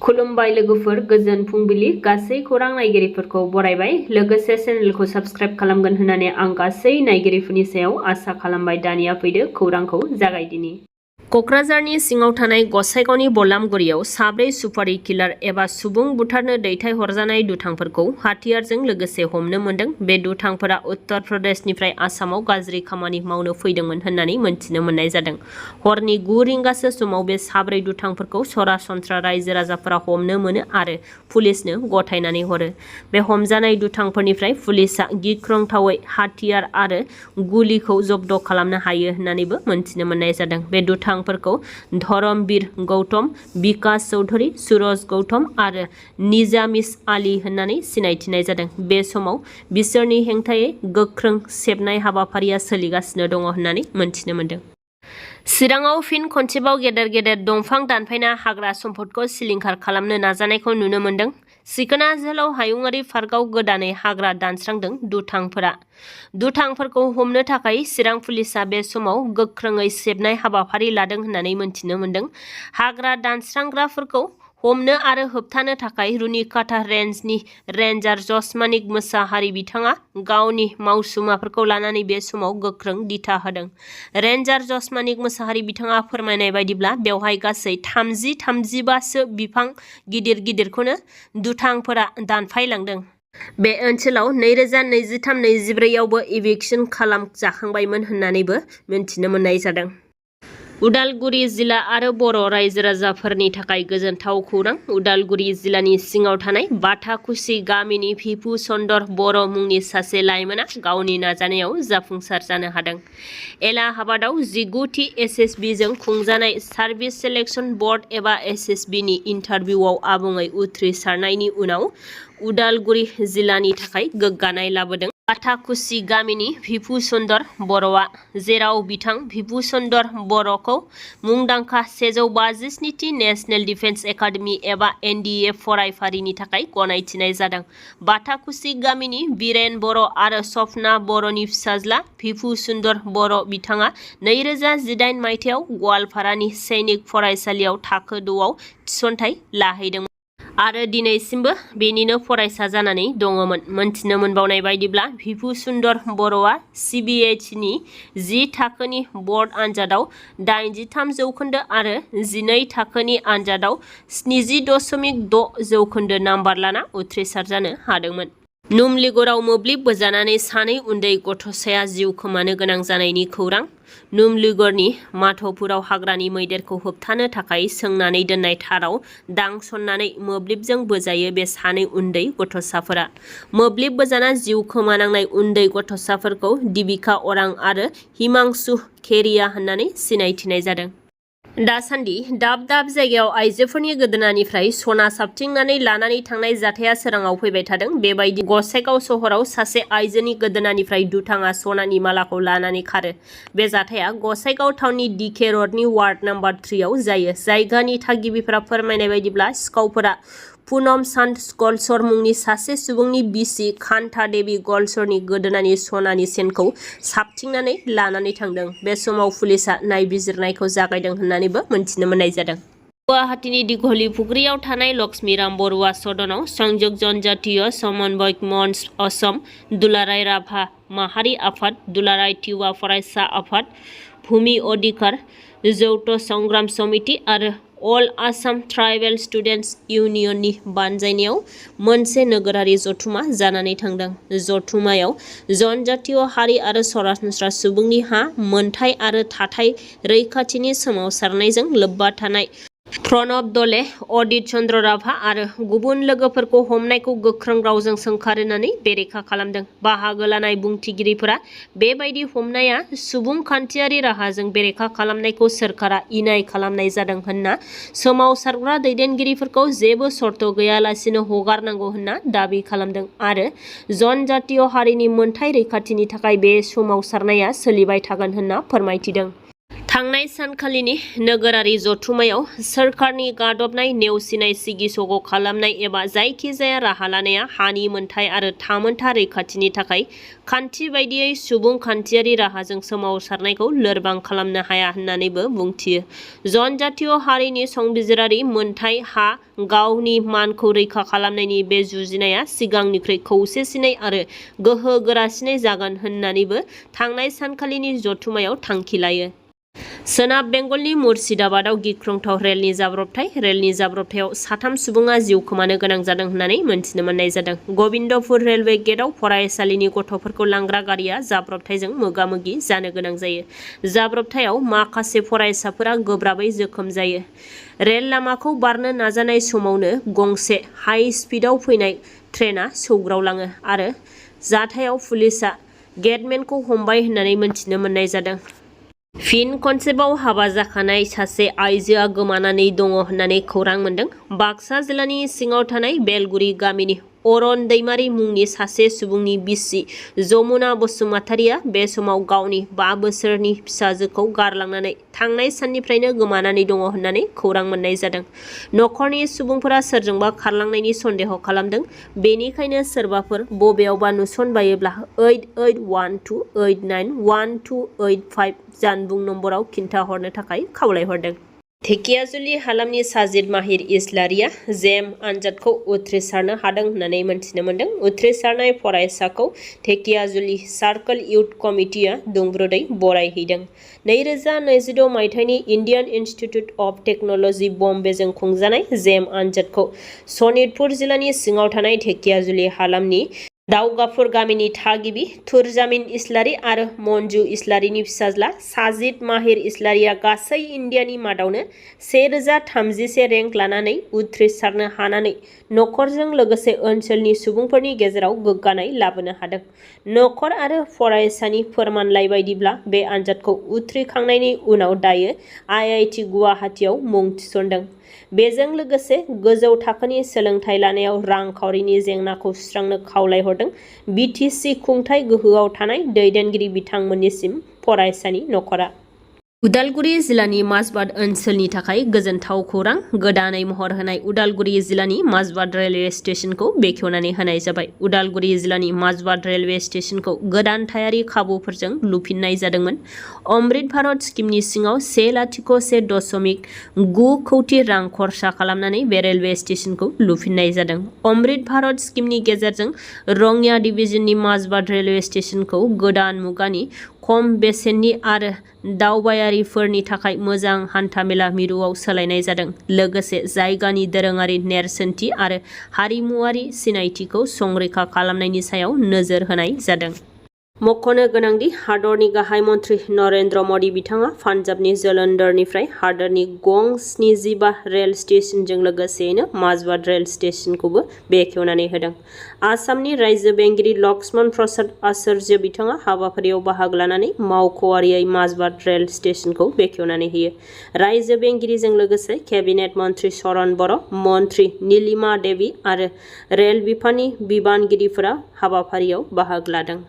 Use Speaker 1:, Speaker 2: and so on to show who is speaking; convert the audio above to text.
Speaker 1: खुलुमबाय लोगोफोर, गोजोन फुंबिलि गासै खौरां नायगिरिफोरखौ बरायबाय। लोगोसे चेनेलखौ साबस्क्राइब खालामगोन होननानै आं गासै नायगिरिफोरनि सायाव आसा खालामबाय। दानिया फैदो खौरांखौ जागायदिनि। क'क्राझारनि सिङाव थानाय गसाइगावनि बलामगुरियाव साब्रै सुपारि किलार एबा सुबुं बुथारनो दैथायहरजानाय दुथांफोरखौ हाथियारजों लोगोसे हमनो मोनदों। बे दुथांफोरा उत्तर प्रदेशनिफ्राय आसामाव गाज्रि खामानि मावनो फैदोंमोन होननानै मोनथिनो मोननाय जादों। हरनि 9 रिंगासो समाव बे साब्रै दुथांफोरखौ सरासनस्रा रायजो राजाफोरा हमनो मोनो आरो पुलिसनो गथायनानै हरो। बे हमजानाय दुथांफोरनिफ्राय पुलिसआ गिख्रंथावै हाथियार आरो गुलिखौ जब्द खालामनो हायो होननानैबो मोनथिनो मोननाय जादों। बे दुथांफोरखौ धरमबीर गौतम, बिकास चौधरी, सुरज गौतम आरो निजामिस आली होननानै सिनायथिनाय जादों। बे समाव बिसोरनि हेंथायै गोख्रों सेबनाय हाबाफारिया सोलिगासिनो दङ होननानै मोनथिनो मोनदों। चिराङाव फिन खनसेबाव गेदेर गेदेर दंफां दानफायना हाग्रा सम्पदखौ सिलिंखार खालामनो नाजानायखौ नुनो मोनदों। सिखोना जोहोलाव हायुङारि पार्कआव गोदानै हाग्रा दानस्रांदों दुथांफोरा। दुथांफोरखौ हमनो थाखाय चिरां पुलिसआ बे समाव गोख्रोङै सेबनाय हाबाफारि लादों होननानै मोनथिनो मोनदों। हाग्रा दानस्रांग्राफोरखौ हमनो आरो होबथानो थाखाय रुनिकाटा रेन्जनि रेन्जार जसमानिक मोसाहारि बिथाङा गावनि मावसुमाफोरखौ लानानै बे समाव गोख्रों दिथा होदों। रेन्जार जसमानिक मोसाहारि बिथाङा फोरमायनाय बायदिब्ला बेवहाय गासै 30-35सो बिफां गिदिर गिदिरखौनो दुथांफोरा दानफायलांदों। बे ओनसोलाव 2023-24 आवबो इभिक्सन खालामजाखांबायमोन होननानैबो मिन्थिनो मोननाय जादों। उदालगुरि जिल्ला आरो बर' रायजो राजाफोरनि थाखाय गोजोनथाव खौरां। उदालगुरि जिल्लानि सिङाव थानाय बाथाकुसि गामिनि भिपु चन्द्र बर' मुंनि सासे लाइमोना गावनि नाजानायाव जाफुंसार जानो हादों। एलाहाबादाव 19थि एसएसबि जों खुंजानाय सार्भिस सेलेक्शन बर्ड एबा एसएसबि नि इन्टारभिउआव आबुङै उथ्रिसारनायनि उनाव उदालगुरि जिल्लानि थाखाय गोग्गानाय लाबोदों। बाथाकुसि गामिनि भिपु चन्द्र बर'आ, जेराव बिथां भिपु चन्द्र बर'खौ मुंदांखा 157थि नेशनेल डिफेन्स एकाडेमि एबा NDA फरायफारिनि थाखाय गनायथिनाय जादों। बाथाकुसि गामिनि बिरेन बर' आरो सपना बर'नि फिसाज्ला भिपु चन्द्र बर' बिथाङा 2018 मायथाइयाव गवालपारानि सैनिक फरायसालियाव थाखो 2आव थिसनथाइ लाहैदोंमोन आरो दिनैसिमबो बेनिनो फरायसा जानानै दङमोन। मोनथिनो मोनबावनाय बायदिब्ला भिपु चन्द्र बर'आ CBHनि 10 थाखोनि बर्ड आनजादाव 83 जौखोन्दो आरो 12 थाखोनि आनजादाव 70.6 जौखोन्दो नाम्बार लाना उथ्रिसार जानो हादोंमोन। नुमलिगराव मोब्लिब बोजानानै सानै उन्दै गथ'साया जिउ खोमानो गोनां जानायनि खौरां। नुमलिगरनि माधवपुराव हाग्रानि मैदेरखौ होबथानो थाखाय सोंनानै दोननाय थाराव दांसननानै मोब्लिबजों बोजायो बे सानै उन्दै गथ'साफोरा। मोब्लिब बोजाना जिउ खोमानांनाय उन्दै गथ'साफोरखौ दिबिका अरां आरो हिमांशु खेरिया होननानै सिनायथिनाय जादों। दासान्दि दाब दाब जायगायाव आइजोफोरनि गोदोनानिफ्राय सना साबथिंनानै लानानै थांनाय जाथाया सोराङाव फैबाय थादों। बेबायदि गसाइगाव सहराव सासे आइजोनि गोदोनानिफ्राय दुथाङा सनानि मालाखौ लानानै खारो। बे जाथाया गसाइगाव टाउननि DK रडनि वार्ड नाम्बार 3 आव जायो। जायगानि थागिबिफोरा फोरमायनाय बायदिब्ला सिखावफोरा पुनम चान्द गलसर मुंनि सासे सुबुंनि बिसि कान्ता देबि गलसरनि गोदोनानि सनानि चेनखौ साबथिंनानै लानानै थांदों। बे समाव पुलिसआ नायबिजिरनायखौ जागायदों होननानैबो मोनथिनो मोननाय जादों। गुवाहाटीनि दिघलिपुख्रियाव थानाय लक्ष्मीराम बरुवा सदनाव संयुक्त जनजातीय समन्वयक मंच असम, दुलाराय राभा माहारि आफाद, दुलाराय तिवा फरायसा आफाद, भूमि अधिकार जौथ संग्राम समिति आरो अल आसाम ट्राइबेल स्टुडेन्टस इउनियननि बानजायनायाव मोनसे नोगोरारि जथुमा जानानै थांदों। जथुमायाव जनजातीय हारि आरो सरासनस्रा सुबुंनि हा मोनथाय आरो थाथाय रैखाथिनि सोमावसारनायजों लोब्बा थानाय प्रणब दले, अदित चन्द्र राभा आरो गुबुन लोगोफोरखौ हमनायखौ गोख्रों रावजों सोंखारिनानै बेरेखा खालामदों। बाहागो लानाय बुंथिगिरिफोरा बेबायदि हमनाया सुबुंखान्थियारि राहाजों बेरेखा खालामनायखौ सोरखारा इनाय खालामनाय जादों होनना सोमावसारग्रा दैदेनगिरिफोरखौ जेबो सर्त गैयालासिनो हगारनांगौ होनना दाबि खालामदों आरो जनजातीय हारिनि मोनथाय रैखाथिनि थाखाय बे सोमावसारनाया सोलिबाय थागोन होनना फोरमायथिदों। थांनाय सानखालिनि नोगोरारि जथुम्मायाव सोरखारनि गादबनाय नेवसिनाय सिगिसग' खालामनाय एबा जायखिजाया राहा लानाया हानि मोनथाय आरो थामोनथा रैखाथिनि थाखाय खान्थि बायदियै सुबुंखान्थियारि राहाजों सोमावसारनायखौ लोरबां खालामनो हाया होननानैबो बुंथियो। जनजातीय हारिनि संबिजिरारि मोनथाय हा गावनि मानखौ रैखा खालामनायनि बे जुजिनाया सिगांनिख्रुइ खौसेसिनै आरो गोहो गोरासिनै जागोन होननानैबो थांनाय सानखालिनि जथुम्मायाव थांखि लायो। सोनाब बेंगलनि मुर्शिदाबादआव गिख्रंथाव रेलनि जाब्रबथायाव 3 सुबुङा जिउ खोमानो गोनां जादों होननानै मोनथिनो मोननाय जादों। गबिन्दपुर रेलवे गेटआव फरायसालिनि गथ'फोरखौ लांग्रा गारिया जाब्रबथायजों मोगा-मोगि जानो गोनां जायो। जाब्रबथायाव माखासे फरायसाफोरा गोब्राबै जोखोम जायो। रेल लामाखौ बारनो नाजानाय समावनो गंसे हाइ स्पिडआव फैनाय ट्रेनआ सौग्रावलाङो आरो जाथायाव पुलिसआ गेटमेनखौ हमबाय होननानै मोनथिनो मोननाय जादों। फिन खनसेबाव हाबा जाखानाय सासे आइजोआ गोमानानै दङ होननानै खौरां मोन्दों। बाक्सा जिल्लानि सिङाव थानाय बेलगुरि गामिनि अरन दैमारि मुंनि सासे सुबुंनि बिसि जमुना बसुमतारिया बे समाव गावनि 5 बोसोरनि फिसाजोखौ गारलांनानै थांनाय साननिफ्रायनो गोमानानै दङ होननानै खौरां मोननाय जादों। नखरनि सुबुंफोरा सोरजोंबा खारलांनायनि सन्देह खालामदों। बेनिखायनो सोरबाफोर बबेयावबा नुसनबायोब्ला 8812891285 जानबुं नम्बराव खिन्थाहरनो थाखाय खावलायहरदों। धेकियाजुलि हालामनि साजिद माहिर इस्लारिया जेम आनजादखौ उथ्रिसारनो हादों होननानै मोनथिनो मोनदों। उथ्रिसारनाय फरायसाखौ धेकियाजुलि सार्कल इउथ कमिटिआ दुंब्रुदै बरायहैदों। 2022 मायथाइनि इन्डियान इन्स्टिट्युट अफ टेक्न'लजि बम्बेजों खुंजानाय जेम आनजादखौ सनितपुर जिल्लानि सिङाव थानाय धेकियाजुलि हालामनि दाउगाफुर गामिनि थागिबि तुरजामिन इस्लारि आरो मन्जु इस्लारिनि फिसाज्ला साजिद माहिर इस्लारिया गासै इन्डियानि मादावनो 1031 रेंक लानानै उथ्रिसारनो हानानै नखरजों लोगोसे ओनसोलनि सुबुंफोरनि गेजेराव गोग्गानाय लाबोनो हादों। नखर आरो फरायसानि फोरमानलाइ बायदिब्ला बे आनजादखौ उथ्रिखांनायनि उनाव दायो IIT गुवाहाटीआव मुं थिसनदों। बेजों लोगोसे गोजौ थाखोनि सोलोंथाइ लानायाव रांखावरिनि जेंनाखौ सुस्रांनो खावलायहरदों। BTC खुंथाय गोहोआव थानाय दैदेनगिरि बिथांमोननिसिम फरायसानि नखरा। उदालगुरि जिल्लानि माजबाद ओनसोलनि थाखाय गोजोनथाव खौरां। गोदानै महर होनाय उदालगुरि जिल्लानि माजबाद रेलवे स्टेशनखौ बेखेवनानै होनाय जाबाय। उदालगुरि जिल्लानि माजबाद रेलवे स्टेशनखौ गोदानथायारि खाबुफोरजों लुफिननाय जादोंमोन। अमृत भारत स्किमनि सिङाव 1.9 कौटि रां खरसा खालामनानै बे रेलवे स्टेशनखौ लुफिननाय जादों। अमृत भारत स्किमनि गेजेरजों रङिया डिभिजननि माजबाद रेलवे स्टेशनखौ गोदान मुगानि खम बेसेननि आरो दावबायारिफोरनि थाखाय मोजां हान्थामेला मिरुआव सोलायनाय जादों। लोगोसे जायगानि दोरोङारि नेरसोनथि आरो हारिमुआरि सिनायथिखौ संरैखा खालामनायनि सायाव नोजोर होनाय जादों। मख'नो गोनांदि हादरनि गाहाय मन्थ्रि नरेन्द्र मदि बिथाङा पान्जाबनि जलन्धरनिफ्राय हादरनि गं 75 रेल स्टेशनजों लोगोसेयैनो माजबाद रेल स्टेशनखौबो बेखेवनानै होदों। आसामनि रायजो बेंगिरि लक्ष्मण प्रसाद आचार्य बिथाङा हाबाफारियाव बाहागो लानानै मावख'आरियै माजबाद रेल स्टेशनखौ बेखेवनानै होयो। रायजो बेंगिरिजों लोगोसे केबिनेट मन्थ्रि चरण बर', मन्थ्रि नीलिमा देवी आरो रेल बिफाननि बिबानगिरिफोरा हाबाफारियाव बाहागो लादों।